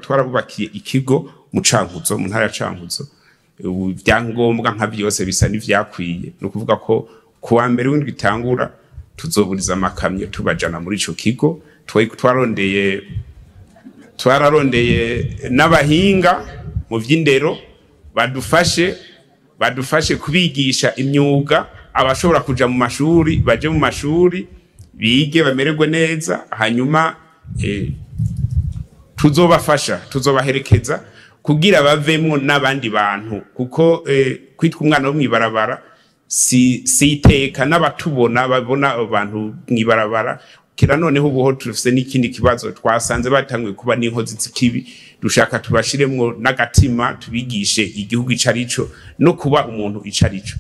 Twarabubakiye ikigo mu Cankuzo, mu ntara ya Cankuzo. Ubu ibyangombwa nka byose bisa n'ivyakwiye. Ni ukuvuga ko ku wa mbere w'indwi itangura tuzoburiza amakamyo tubajana muri ico kigo. Twararondeye n'abahinga mu vy'indero badufashe kubigisha imyuga. Abashobora kuja mu mashuri baje mu mashuri, bige, bamererwe neza. Hanyuma tuzobafasha, tuzobaherekeza kugira bavemwo n'abandi bantu, kuko kwitwa umwana wo mw'ibarabara si iteka. N'abatubona babona abo bantu mw'ibarabara kira. Noneho ubuho turafise n'ikindi kibazo, twasanze batanguye kuba n'inkozi z'ikibi. Dushaka tubashiremwo n'agatima, tubigishe igihugu ico arico no kuba umuntu ico arico.